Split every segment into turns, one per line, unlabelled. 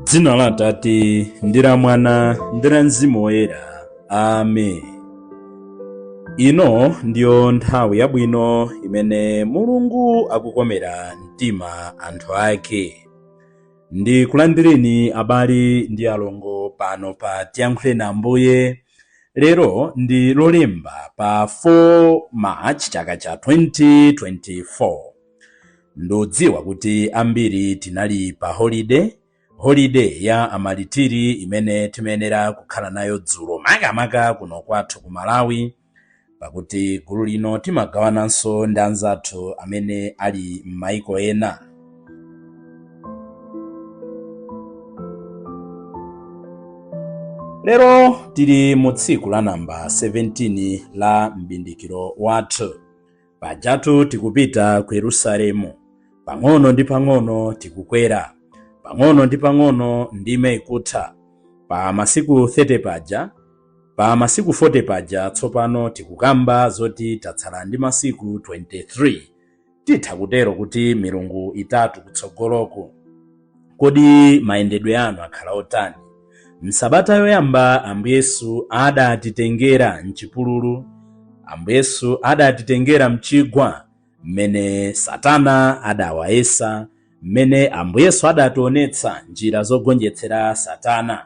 Dzina la Atate ndi la Mwana ndi la Mzimu Woyera. Amen. Ino ndiyo nthawi yabwino imene Mulungu akukomera mtima anthu ake. Ndikulandireni abale ndi alongo pano pa Tiyankhuleni Ambuye. Lero ndi Lolemba pa 4 March chaka cha 2024. Ndudziwa kuti ambiri tinali pa holiday, holiday ya amalitiri imene timayenera kukhala nayo dzulo makamaka kuno kwathu ku Malawi, pakuti gulu lino timagawananso ndi anzathu amene ali m'maiko ena. Lero tili mu tsiku la namba 17 la m'bindikiro wathu. Pajatu tikupita ku Yerusalemu. Pang'ono ndi pang'ono tikukwera. Pang'ono ndi pang'ono ndime ikutha. Pa masiku 30 paja, pa masiku 40 paja tsopano tikukamba zoti tatsala ndi masiku 23. Titha kutero kuti milungu itatu kutsogoloku. Kodi mayendedwe anu akhala otani? Msabata yoyamba Ambuye Yesu adatitengera mchipululu, Ambuye Yesu adatitengera mchigwa mmene Satana adawayesa, mmene Ambuye Yesu adationetsa njira zogonjetsera Satana.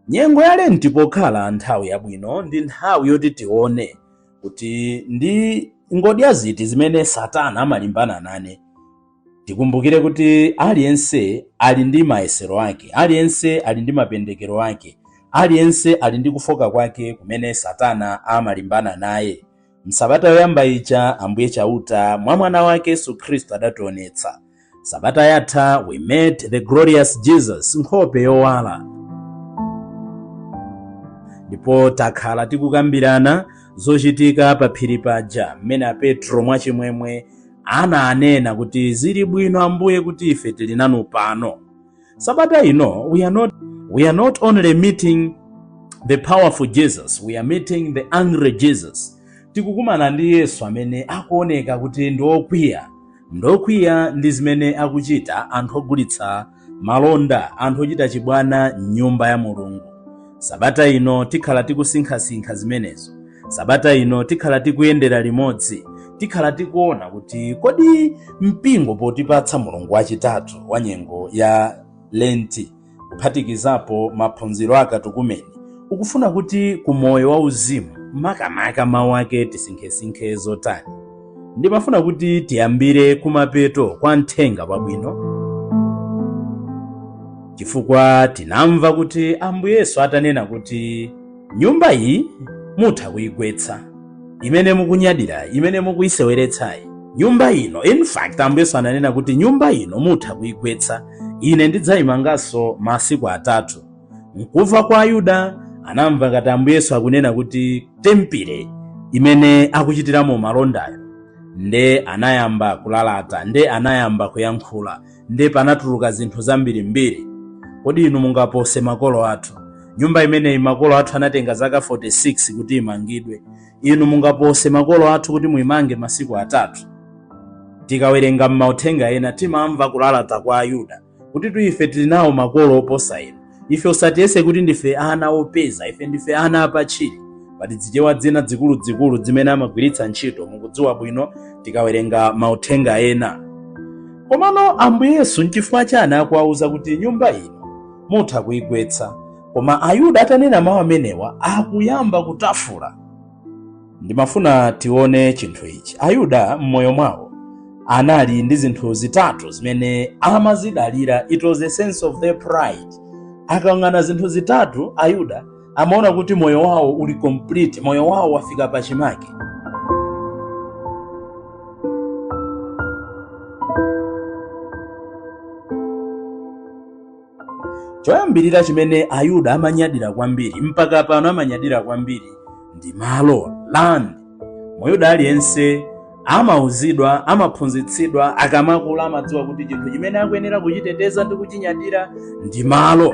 Nyengo ya Lenti pokhala nthawi yabwino ndi nthawi yoti tione kuti ndi ngodya ziti zimene Satana amalimbana nane. Tikumbukire kuti aliyense ali ndi mayesero ake, aliyense ali ndi mapendekero ake, aliyense ali ndi kufoka kwake kumene Satana amalimbana naye. Msabata yoyamba ija Ambuye Chauta mwa mwana wake Yesu Khristu adationetsa. Sabata yatha we met the glorious Jesus, nkhope yowala. Ndipo takhala tikukambirana zochitika pa phiri paja mmene a Petro mwachimwemwe ananena kuti zili bwino Ambuye kuti ife tili nanu pano. Sabata ino we are not only meeting the powerful Jesus, we are meeting the angry Jesus. Tikukumana ndi Yesu amene akuoneka kuti ndi okwiya, ndokwiya ndi zimene akuchita anthu ogulitsa malonda, anthu ochita chibwana m'nyumba ya Mulungu. Sabata ino tikhala tikusinkhasinkha zimenezo. Sabata ino tikhala tikuyendera limodzi, tikhala tikuona kuti kodi mpingo potipatsa Mulungu wachitatu wa nyengo ya Lenti, kuphatikizapo maphunziro a katukumeni, ukufuna kuti ku moyo wauzimu makamaka mawu ake tisinkhesinkhe zotani. Ndimafuna kuti tiyambire kumapeto kwa mthenga wabwino, chifukwa tinamva kuti Ambuye Yesu atanena kuti nyumba iyi mutha kuyigwetsa, imene mukunyadira, imene mukuyiseweretsayi, nyumba ino, in fact Ambuye Yesu ananena kuti nyumba ino mutha kuyigwetsa, ine ndidzayimanganso masiku atatu. Nkumva kwa Ayuda anamva ngati Ambuye Yesu akunena kuti tempile imene akuchitiramo malondayo, nde anayamba kulalata, nde anayamba kuyankhula, nde panatuluka zinthu zambirimbiri. Kodi inu mungapose makolo athu? Nyumba imeneyi makolo athu anatenga zaka 46 kuti imangidwe. Inu mungapose makolo athu kuti muimange masiku atatu? Tikawerenga m'mauthenga ena timamva kulalata kwa Ayuda kuti tu ife tili nawo makolo oposa inu, ife usatiyese kuti ndife ana opeza, ife ndife ana apatchire. Pali zichewa zina zikuluzikulu zimene amagwiritsa ntchito, mukudziwa bwino tikawerenga mauthenga ena. Komano Ambuye Yesu nchifukwa chani akuwauza kuti nyumba ino mutha kuyigwetsa? Koma Ayuda atanena mawu amenewa akuyamba kutafula. Ndimafuna tione chinthu ichi. Ayuda m'moyo mwawo anali ndi zinthu zitatu zimene amazidalira. It was a sense of their pride. Akayang'ana zinthu zitatu, Ayuda amaona kuti moyo wawo uli complete, moyo wawo wafika pachimake. Choyambirira chimene Ayuda amanyadira kwambiri, mpaka pano amanyadira kwambiri, ndi malo, land. Muyuda aliyense amauzidwa, amaphunzitsidwa, akamakula amadziwa kuti chinthu chimene akuyenera kuchiteteza ndi kuchinyadira ndi malo.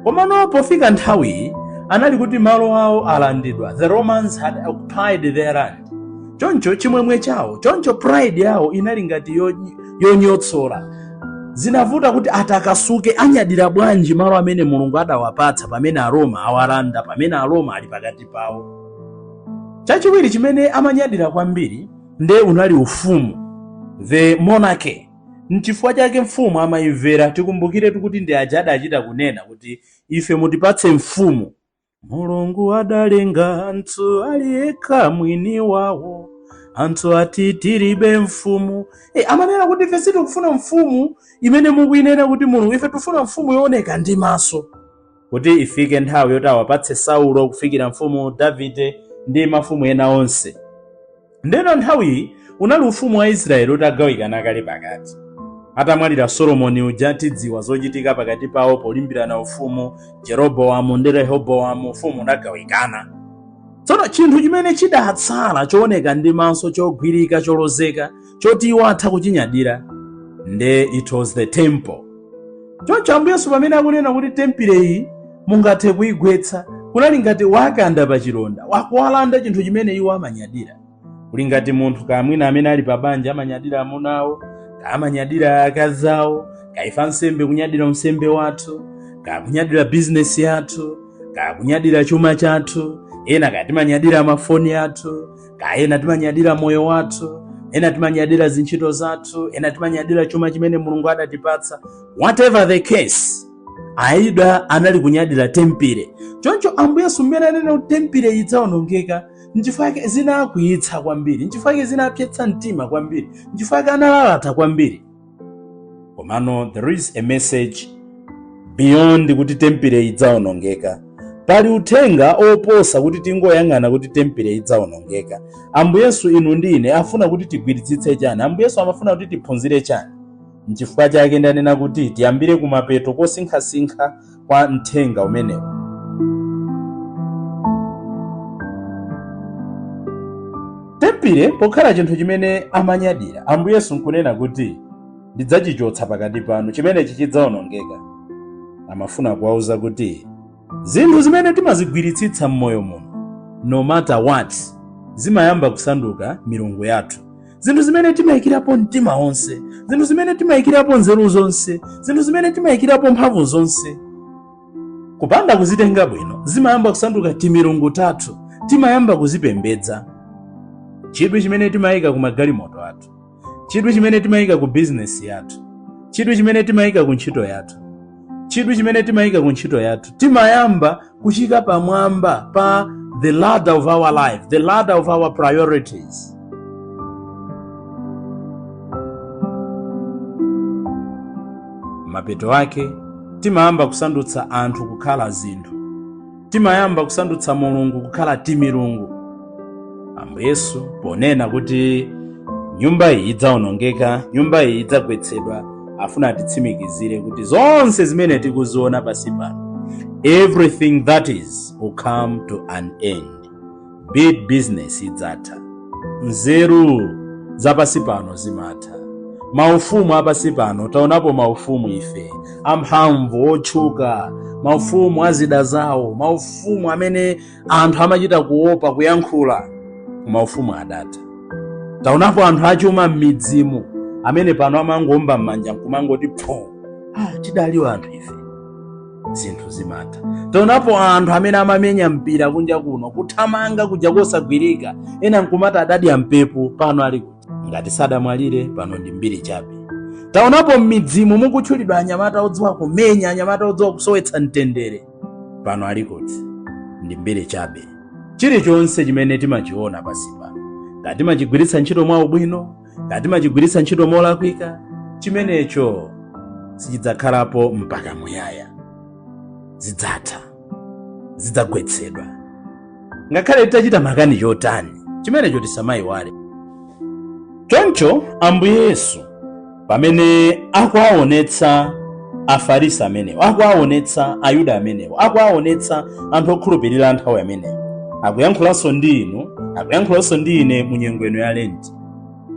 Komano pofika nthawiyi anali kuti malo awo alandidwa. The Romans had occupied their land. Choncho chimwemwe chawo, choncho pride yawo inali ngati yonyotsola. Zinavuta kuti atakasuke. Anyadira bwanji malo amene Mulungu adawapatsa pamene Aroma awalanda, pamene Aroma ali pakati pawo? Chachiwiri chimene amanyadira kwambiri nde unali ufumu, the monarchy. Nchifukwa chake mfumu amayimvera. Tikumbukire kuti ndi aja adachita kunena kuti ife mutipatse mfumu. Mulungu adalenga anthu ali yekha mwini wawo, anthu ati tilibe mfumu. Amanena kuti ife sitikufuna mfumu imene mukuyinena kuti Mulungu, ife tikufuna mfumu yooneka ndi maso. Kuti ifike nthawi yoti awapatse Saulo kufikira mfumu Davide ndi mafumu ena onse. Ndeno nthawiyi unali ufumu wa Israeli utagawikana kale pakati. Atamwalira Solomoni uja, tidziwa zochitika pakati pawo polimbirana ufumu, Jeroboamu ndi Rehobowamu, ufumu unagawikana. Tsono chinthu chimene chidatsala chooneka ndi maso, chogwirika, cholozeka, choti iwo atha kuchinyadira, nde it was the temple. Choncho Ambuye Yesu pamene akunena kuti tempile iyi mungathe kuyigwetsa, kunali ngati wakanda pa chilonda, wakuwalanda chinthu chimene iwo amanyadira. Kuli ngati munthu kamwina amene ali pa banja amanyadira amuna awo, amanyadira akazi awo, kaifa ansembe kunyadira unsembe wathu, kakunyadira bizinesi yathu, kakunyadira chuma chathu, ena katimanyadira mafoni athu, kaena timanyadira moyo wathu, ena timanyadira zintchito zathu, ena timanyadira chuma chimene Mulungu adatipatsa. Whatever the case, Ayuda anali kunyadira tempile. Choncho Ambuye Yesu mmene anena kuti tempile idzawonongeka, nchifukwa chake zinakwiyitsa kwambiri, nchifukwa chake zinapsetsa mtima kwambiri, nchifukwa chake analalata kwambiri. Komano there is a message beyond kuti tempile idzawonongeka. Pali uthenga oposa kuti tingoyang'ana kuti tempile idzawonongeka. Ambuye Yesu inu ndi ine afuna kuti tigwiritsitse chani? Ambuye Yesu amafuna kuti tiphunzire chani? Nchifukwa chake ndanena kuti tiyambire kumapeto kosinkhasinkha kwa mthenga umenewu. Tempile pokhala chinthu chimene amanyadira, Ambuye Yesu nkunena kuti ndidzachichotsa pakati panu, chimenechi chidzawonongeka. Amafuna kuwauza kuti zinthu zimene timazigwiritsitsa m'moyo muno, no matter what, zimayamba kusanduka milungu yathu. Zinthu zimene timayikirapo mtima wonse, zinthu zimene timayikirapo nzeru zonse, zinthu zimene timayikirapo mphamvu zonse, kupanda kuzitenga bwino zimayamba kusanduka timilungu tathu, timayamba kuzipembedza. Chidwi chimene timayika ku magalimoto athu, chidwi chimene timayika ku bizinesi yathu, chidwi chimene timayika ku ntchito yathu, chidwi chimene timayika ku ntchito yathu, timayamba kuchika pamwamba pa the ladder of our life, the ladder of our priorities. Mapeto ake timayamba kusandutsa anthu kukhala zinthu, timayamba kusandutsa Mulungu kukhala timilungu. Ambuye Yesu ponena kuti nyumba iyi idzawonongeka, nyumba iyi idzagwetsedwa, afuna atitsimikizire kuti zonse zimene tikuziona pasi pano, everything that is will come to an end. Be it business idzatha, nzeru zapasi pano zimatha, maufumu apasi pano, taonapo maufumu ife amphamvu otchuka, maufumu azida zawo, maufumu amene anthu amachita kuopa kuyankhula, maufumu adatha. Taonapo anthu achuma m'midzimu amene pano amangomba m'manja nkumangoti pho, tidaliwo anthu ife. Zinthu zimatha. Taonapo anthu amene amamenya mpira kunja kuno, kuthamanga kuja kosagwirika, ena nkumati adadya mpepu, pano ali kuti? Ngati sadamwalire, pano ndi mbiri chabe. Taonapo m'midzimu mukutchulidwa anyamata odziwa kumenya, anyamata odziwa kusowetsa mtendere, pano ali kuti? Ndi mbiri chabe. Chilichonse chimene timachiona pasi pano, ngati timachigwiritsa ntchito mwa ubwino, ngati timachigwiritsa ntchito molakwika, chimenecho sichidzakhalapo mpaka muyaya. Zidzatha, zidzagwetsedwa. Ngakhale titachita makani chotani, chimenecho tisamayiwale. Choncho Ambuye Yesu pamene akuwaonetsa Afarisi amenewo, akuwaonetsa Ayuda amenewo, akuwaonetsa anthu okhulupirira nthawi amenewo, akuyankhulanso ndi inu, akuyankhulanso ndi ine mu nyengo ino ya Lenti,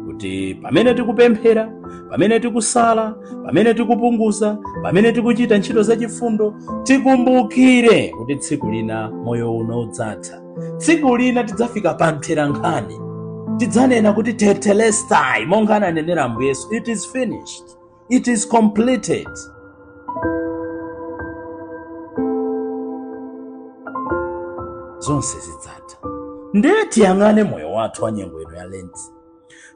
kuti pamene tikupemphera, pamene tikusala, pamene tikupunguza, pamene tikuchita ntchito zachifundo, tikumbukire kuti tsiku lina moyo uno udzatha. Tsiku lina tidzafika pa mtherankhani, tidzanena kuti tetelestai, monga ananenera Ambuye Yesu, it is finished. It is completed. Zonse zidzatha. Ndiye tiyang'ane moyo wathu wa nyengo ino ya Lenti.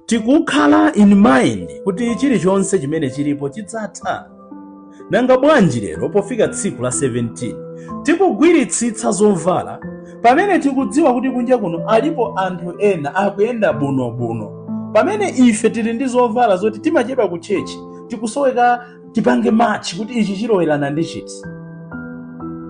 Tikukhala in mind kuti chilichonse chimene chilipo chidzatha. Nanga bwanji lero pofika tsiku la 17 tikugwiritsitsa zovala pamene tikudziwa kuti kunja kuno alipo anthu ena akuyenda bunobuno, pamene ife tili ndi zovala zoti timachedwa ku chechi, tikusoweka tipange match kuti ichi chilowerana ndi chiti.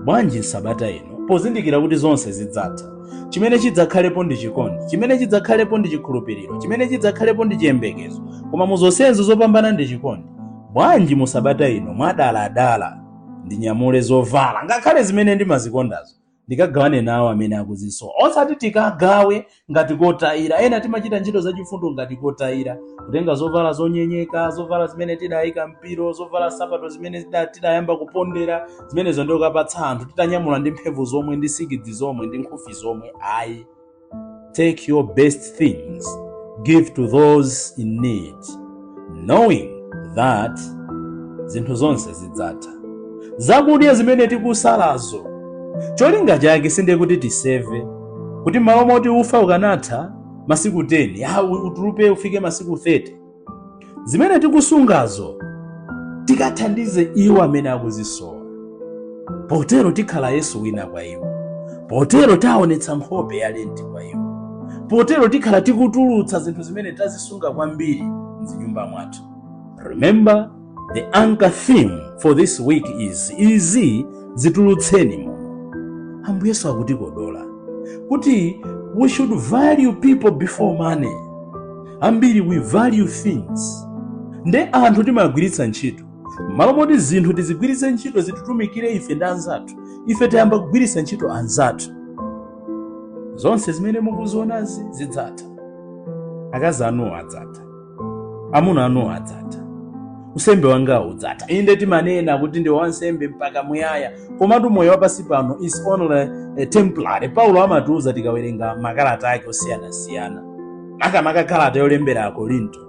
Bwanji nsabata ino pozindikira kuti zonse zidzatha, chimene chidzakhalepo ndi chikondi, chimene chidzakhalepo ndi chikhulupiriro, chimene chidzakhalepo ndi chiyembekezo, koma mu zonsezo zopambana ndi chikondi. Bwanji mu sabata ino mwadaladala ndinyamule zovala ngakhale zimene ndimazikondazo, ndikagawane nawo amene akuzisowa? Osati tikagawe ngati kotayira. Ena timachita ntchito zachifundo ngati kotayira, kutenga zovala zonyenyeka, zovala zimene tidayika mpiro, zovala sapato zimene tidayamba kupondera, zimenezo ndikukapatsa anthu titanyamula ndi mphevu zomwe, ndi sikidzi zomwe, ndi nkhufi zomwe. Ayi, take your best things, give to those in need, knowing that zinthu zonse zidzatha. Zakudya zimene tikusalazo, cholinga chake sindiye kuti tiseve, kuti m'malo moti ufa ukanatha masiku 10, ya utulupe ufike masiku 30. Zimene tikusungazo tikathandize iwo amene akuzisowa. Potero tikhala Yesu wina kwa iwo, potero taonetsa nkhope ya Lenti kwa iwo, potero tikhala tikutulutsa zinthu zimene tazisunga kwambiri mzinyumba mwathu. Remember, the anchor theme for this week is izi zitulutseni muno. Ambuye Yesu akutikodola kuti we should value people before money. Ambiri we value things, nde anthu timagwiritsa ntchito. M'malo moti zinthu tizigwiritse ntchito zititumikire ife ndi anzathu, ife tayamba kugwiritsa ntchito anzathu. Zonse zimene mukuzionazi zidzatha. Akazi anuwo adzatha, amuna anuwo adzatha, usembe wangawo udzatha. Inde timanena kuti ndi wansembe mpaka muyaya, komatu moyo wapasi pano is only temporary. Paulo amatiuza tikawerenga makalata ake osiyanasiyana, makamaka kalata yolembera Akorinto,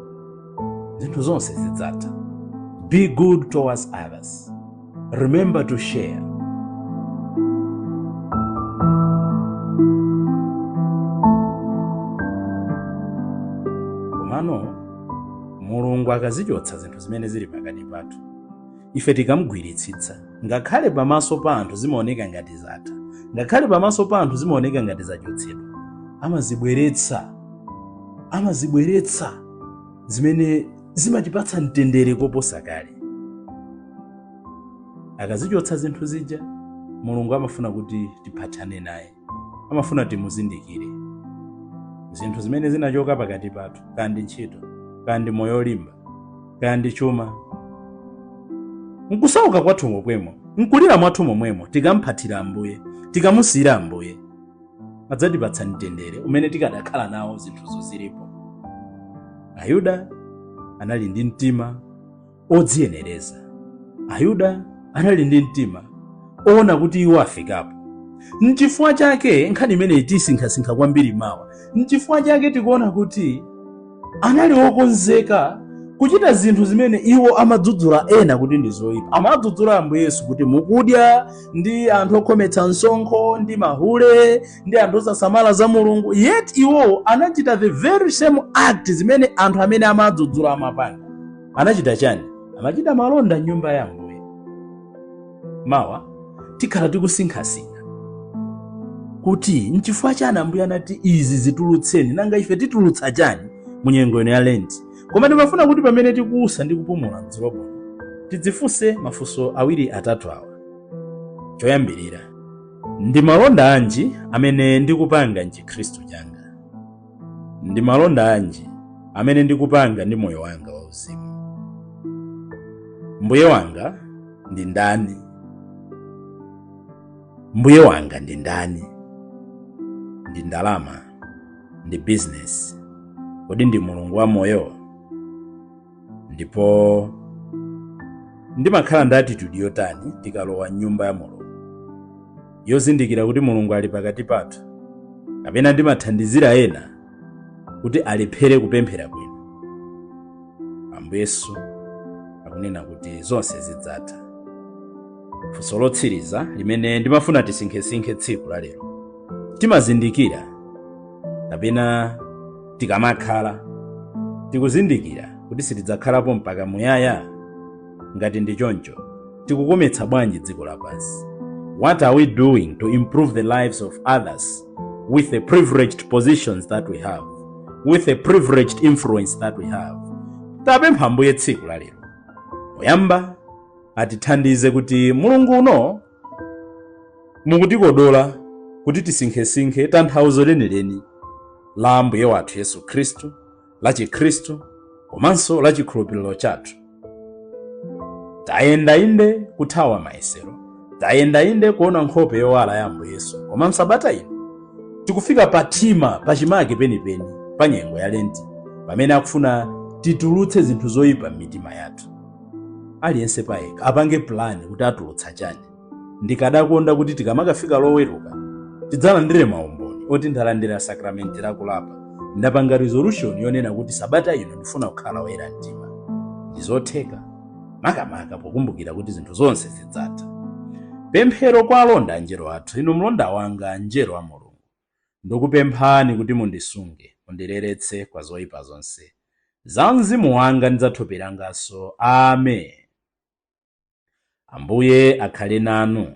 zinthu zonse zidzatha. Be good towards others, remember to share. Komano Mulungu akazichotsa zinthu zimene zili pakati pathu, ife tikamugwiritsitsa, ngakhale pamaso pa anthu zimaoneka ngati zatha, ngakhale pamaso pa anthu zimaoneka ngati zachotsedwa, amazibweretsa zimene zimatipatsa mtendere koposa kale. Akazichotsa zinthu zija, Mulungu amafuna kuti tiphatane naye, amafuna timuzindikire. Zinthu zimene zinachoka pakati pathu, kandi ntchito, kandi moyo olimba, kandi chuma, nkusauka kwathu momwemo, nkulira mwathu momwemo, tikamphathira Ambuye, tikamusiyira Ambuye, adzatipatsa mtendere umene tikadakhala nawo zinthuzo zilipo. Ayuda anali ndi mtima odziyenereza. Ayuda anali ndi mtima oona kuti iwo afikapo. Nchifukwa chake nkhani imeneyi tisinkhasinkha kwambiri mawa. Nchifukwa chake tikuona kuti anali okonzeka kuchita zinthu zimene iwo amadzudzula ena kuti ndi zoyipa. Amadzudzula Ambuye Yesu kuti mukudya ndi anthu okhometsa msonkho, ndi mahule, ndi anthu osasamala za Mulungu, yet iwo anachita the very same act zimene anthu amene amadzudzula amapanga. Anachita chani? Amachita malonda m'nyumba ya Ambuye. Mawa tikhala tikusinkhasinkha kuti nchifukwa chani Ambuye anati izi zitulutseni, nanga ife titulutsa chani mu nyengo ino ya Lenti. Koma ndimafuna kuti pamene tikuusa ndi kupumula mdzulo buno, tidzifunse mafunso awiri atatu awa. Choyambirira, ndi malonda anji amene ndikupanga mchikhristu changa? Ndi malonda anji amene ndikupanga ndi moyo wanga wauzimu? Mbuye wanga ndi ndani? Mbuye wanga ndi ndani? Ndi ndalama? Ndi business? Kodi ndi Mulungu wa moyo? Ndipo ndimakhala ndi attitude yotani tikalowa mnyumba ya Mulungu, yozindikira kuti Mulungu ali pakati pathu, kapena ndimathandizira ena kuti alephere kupemphera bwino? Ambuye Yesu akunena Kunena kuti zonse zidzatha. Funso lotsiriza limene ndimafuna tisinkhesinkhe tsiku la lero: timazindikira kapena tikamakhala tikuzindikira kuti sitidzakhalapo mpaka muyaya? Ngati ndi choncho, tikukometsa bwanji dziko lapansi? What are we doing to improve the lives of others with the privileged positions that we have, with the privileged influence that we have? Tapempha Ambuye tsiku la lero poyamba atithandize kuti Mulungu uno mukutikodola kuti tisinkhesinkhe tanthauzo lenileni la Ambuye wathu Yesu Khristu, la Chikhristu komanso la chikhulupiriro chathu. Tayenda inde kuthawa mayesero, tayenda inde kuona nkhope yowala ya Ambuye Yesu, koma msabata ino tikufika pa thima, pachimake penipeni pa nyengo ya Lenti, pamene akufuna titulutse zinthu zoyipa m'mitima yathu. Aliyense payekha apange pulani kuti atulutsa chani. Ndikadakonda kuti tikamakafika Loweruka tidzalandire maumboni oti ndalandira sakramenti lakulapa, ndapanga resolution yonena kuti sabata ino ndifuna kukhala woyera mtima. Ndizotheka, makamaka pokumbukira kuti zinthu zonse zidzatha. Pemphero kwa alonda anjelo athu. Inu mlonda wanga, anjelo a Mulungu, ndikupemphani kuti mundisunge, mundireretse kwa zoyipa zonse za mzimu wanga ndi za thupi langanso. Amen. Ambuye akhale nanu.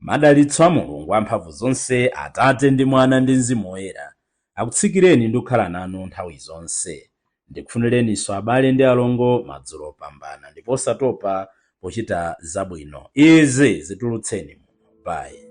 Madalitso a Mulungu amphamvu zonse, Atate ndi Mwana ndi Mzimu Woyera, akutsikireni ndi kukhala nanu nthawi zonse. Ndikufunireninso, abale ndi alongo, madzulo opambana, ndipo osatopa pochita zabwino. Izi zitulutseni muno. Bye.